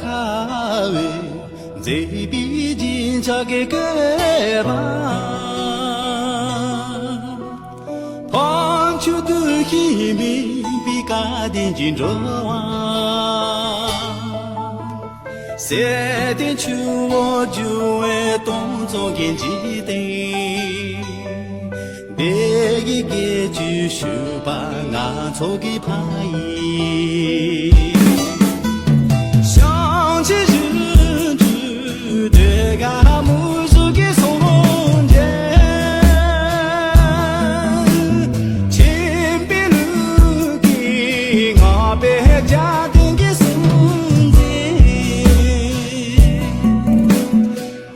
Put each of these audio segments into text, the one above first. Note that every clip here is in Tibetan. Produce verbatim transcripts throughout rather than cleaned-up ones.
ཁ་བའི་མཛེས་པའི་རྒྱན་ཆ་གི་སྐལ་བ། ཕོ་མཆོག་ཏུ་ཤེས་མིན་པའི་སྐལ་ལྡན་གྱི་འགྲོ་བ། སེར་ལྡན་ཆུ་བོ་རྒྱུ་བའི་སྟོང་རྩོག་གི་འཇིག་རྟེན། བདེ་སྐྱིད་ཀྱི་ཞུ་བ་ང་ཚོ་གི་ཕ་ཡུལ། བྱང་ཆུབ་རི་རུ་ཟློས་གར་མུ་ཟུག་གི་སངས་རྒྱས། མཁྱེན་པའི་ལུས་ཀྱིས་བསྔགས་པའི་རྒྱལ་བསྟན་གྱི་སྲོལ་འཛིན།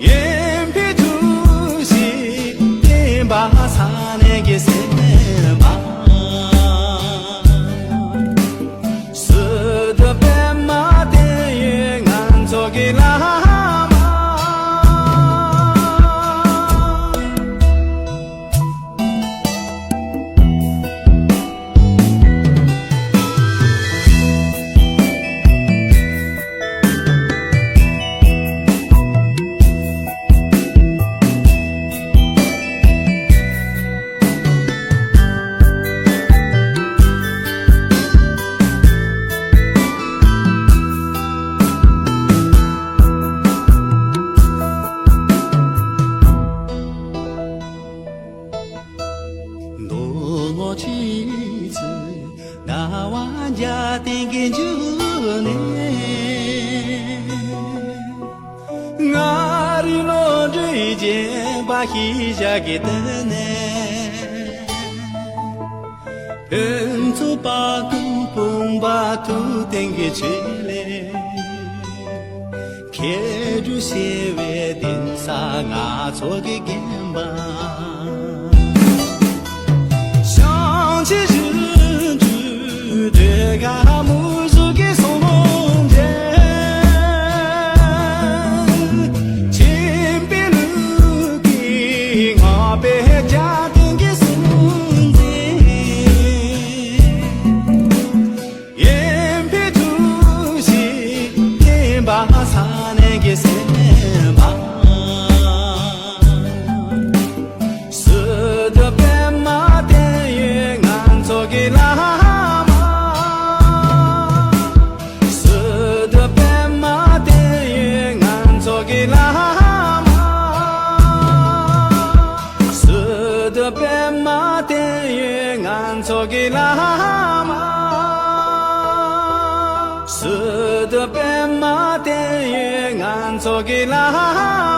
ཡོན་ཏན་ཐུགས་རྗེས་བསྟན་པ་ས་གནས་ཀྱི་སེམས་པ། སི་ཏུ་པདྨ་བསྟན་ཡོད་ང་ཚོ་གི་བླ་མ། མདོ་སྔགས་ཆོས་ཚུལ་ལྟ་བ་རྒྱལ་བསྟན་གྱི་འབྱུང་གནས། མངའ་རིས་བློ་གྲོས་རྒྱས་པ་ཤེས་བྱ་གི་སྟེང་ནས། ཕུན་ཚོགས་དཔལ་མགོན་སྤུངས་པ་ཐུབ་བསྟན་གྱི་ཆོས་ལས། མཁས་གྲུབ་བྱེ་བའི་གདན་ས་ང་ཚོ་གི་དགོན་པ། བྱང་ཆུབ་རི་རུ་ཟློས་གར་མུ་ཟུག་གི་སངས་རྒྱས། མཁྱེན་པའི་ལུས་ཀྱིས་བསྔགས་པའི་རྒྱལ་བསྟན་གྱི་སྲོལ་འཛིན། ཡོན་ཏན་ཐུགས་རྗེས་བསྟན་པ་ས་གནས་ཀྱི་སེམས་དཔའ། སི་ཏུ་པདྨ་བསྟན་ཡོད་ང་ཚོ་གི་བླ་མ། སི་ཏུ་པདྨ་བསྟན་ཡོད་ང་ཚོ་གི་བླ་མ། སི་ཏུ་པདྨ་བསྟན་ཡོད་ང་ཚོ་གི་བླ་མ། སི་ཏུ་པདྨ་བསྟན་ཡོད་ང་ཚོ་གི་བླ་མ།